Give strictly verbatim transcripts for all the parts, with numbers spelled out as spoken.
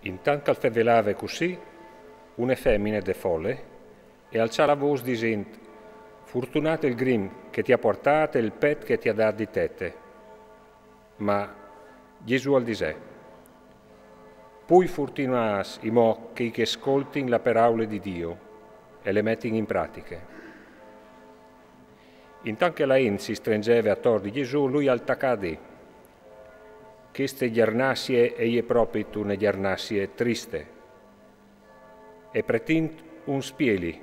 Intant che al fevelave cussì, une femine de fole e alçà la vôs disint: «Furtunât il grim che ti à puartât e il pet che ti à dât di tete.» Ma Jesù al disè: «Plui furtunâts i mots chei che scoltin la peraule di Diu e le metin in pratiche.» Intant che la int si strenzeve ator di Jesù, lui al tacà a dî: «Cheste gjarnassie e je propit une gjarnassie triste. E pretint un spieli,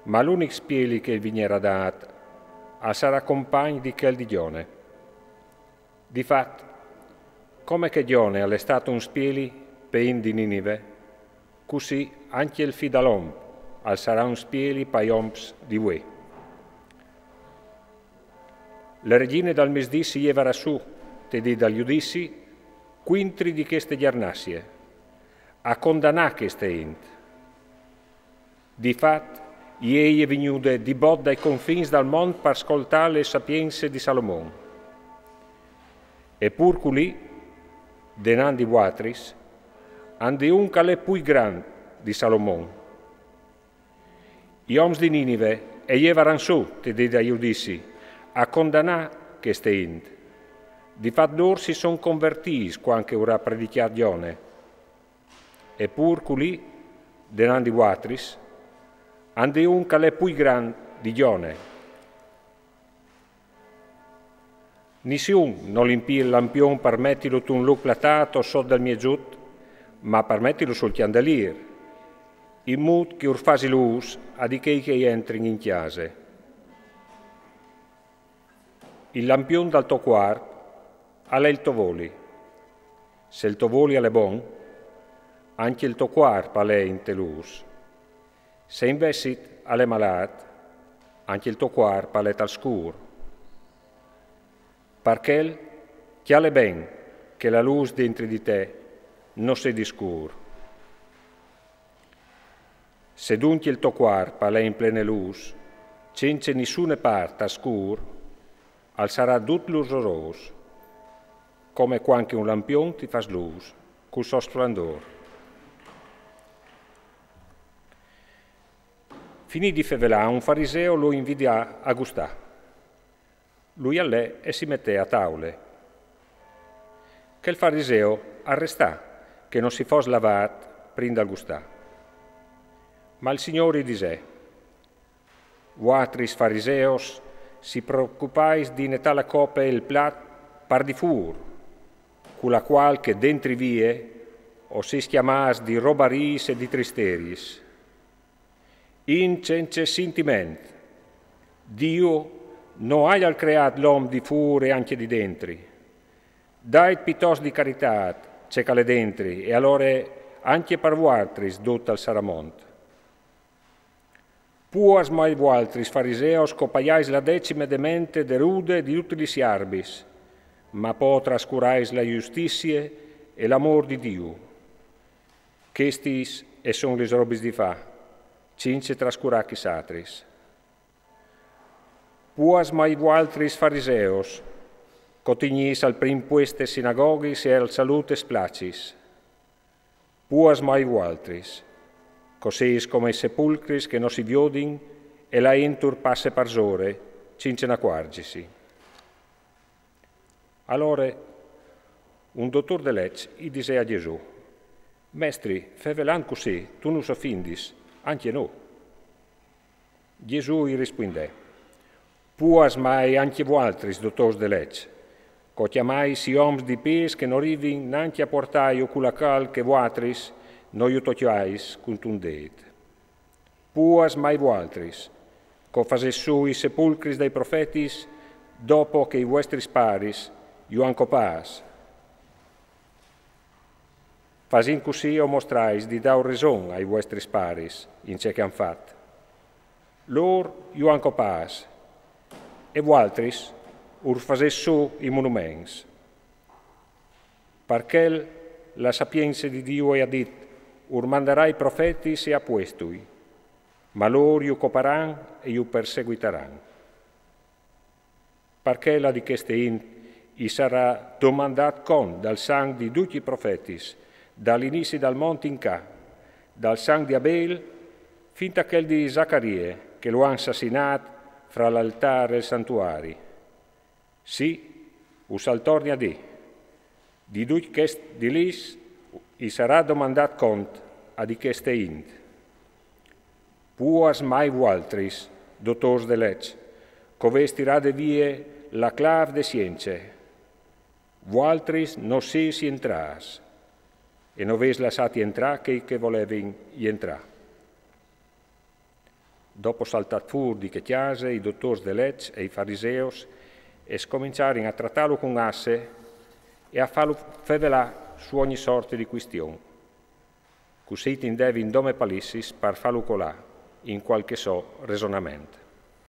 ma l'unic spieli che i vignarà dât al sarà compagn di chel di Gjone.» Di fat, come che Gjone al è stât un spieli pe int di Ninive, cussì ancje il Fi dal om al sarà un spieli pai oms di vuê. La regjine dal misdì si jevarà sù te dì dal judizi cuintri di cheste gjarnassie, a condanâ cheste int. Di fat, jê e je vignude di bot dai confins dal mont par scoltâ le sapience di Salomon. E pûr culì, denant di vualtris, a 'nd è un che al è plui grant di Salomon. I oms di Ninive e jevaran sù te dì dal judizi a condanâ cheste int. Di fat lôr si son convertîts cuant che ur à predicjât Gjone. E pûr culì, denant di vualtris, a 'nd è un che al è plui grant di Gjone. Nissun nol impie il lampion par metilu tun lûc platât o sot dal miegjut, ma par metilu sul cjandelîr, in mût che ur fasi lûs a di chei che a jentrin in cjase. Il lampion dal to cuarp al è il to voli. Se il to voli al è bon, ancje il to cuarp al è inte lûs. Se invezit al è malât, ancje il to cuarp al è tal scûr. Par chel, cjale ben che la lûs dentri di te no sedi scûr. Se duncje il to cuarp al è in plene lûs, cence nissune part a scûr, al sarà dut lusorôs, come cuant che un lampion ti fâs lûs cul so splendôr. Finît di fevelâ, un fariseo lu invidà a gustâ. Lui al lè e si metè a taule. Chel fariseo al restà che no si fos lavât prin dal gustâ. Ma il Signôr i disè: «Vualtris fariseos si preocupais di netâ la cope e il plat par di fûr, cu la cuâl che dentri vie o sês cjamâts di robariis e di tristeris. Int cence sintiment. Diu no aial creât l'om di fûr e ancje di dentri. Dait pitost di caritât ce che al è dentri, e alore ancje par vualtris dut al sarà mont. Puars mai vualtris fariseos, che o paiais la decime de mente de rude di dutis lis jarbis, ma po trascurais la justissie e l'amôr di Diu. Chestis e son lis robis di fâ, cence trascurâ chês altris. Puars mai vualtris fariseos, che o tignîs al prin puest tes sinagoghis e al salût tes placis. Puars mai vualtris, che o sês come i sepulcris che no si viodin e la int ur passe parsore, cence nacuarzisi.» Alore un dotôr de leç i disè a Jesù: «Mestri, fevelant cussì, tu nus ofindis, ancje nô.» Jesù i rispuindè: «Puars mai ancje vualtris, dotôrs de leç, che o cjamais i oms di pês che no rivin nancje a puartâju cula cuâl che vualtris no ju tocjais cuntun dêt. Puars mai vualtris, che o fasês sù i sepulcris dai profetis dopo che i vuestris paris ju àn copâts. Fasint cussì o mostrais di dâur reson ai vuestris paris in ce che a àn fat. Lôr ju àn copâts, e vualtris ur fasês sù i monuments. Par chel la sapience di Diu e à dit: ur mandarà i profetis e a puestui, ma lôr ju coparan e ju perseguitaran. Par chel a di cheste int i sarà domandât cont dal sanc di ducj i profetis, Da l'inizi dal mont in ca, dal sang di Abel fin a chel di Zacarie, che lu han assassinat fra l'altar e il santuari. Sì, us al torni a dir, di ducj chest dilits i sarà domandat cont a di cheste int. Puars mai vualtris, dotors de leç, che o vês tirade vie la clav de sience. Vualtris no sês jentrâts, e no vês lassât jentrâ chei che volevin jentrâ. Dopo saltât fûr di chê cjase, i dotors de leç e i fariseus a scominçarin a tratâlu cun asse e a fâlu fevelâ su ogni sorte di cuistion. Cussì i tindevin dome palissis par fâlu colâ in cualchi so resonament.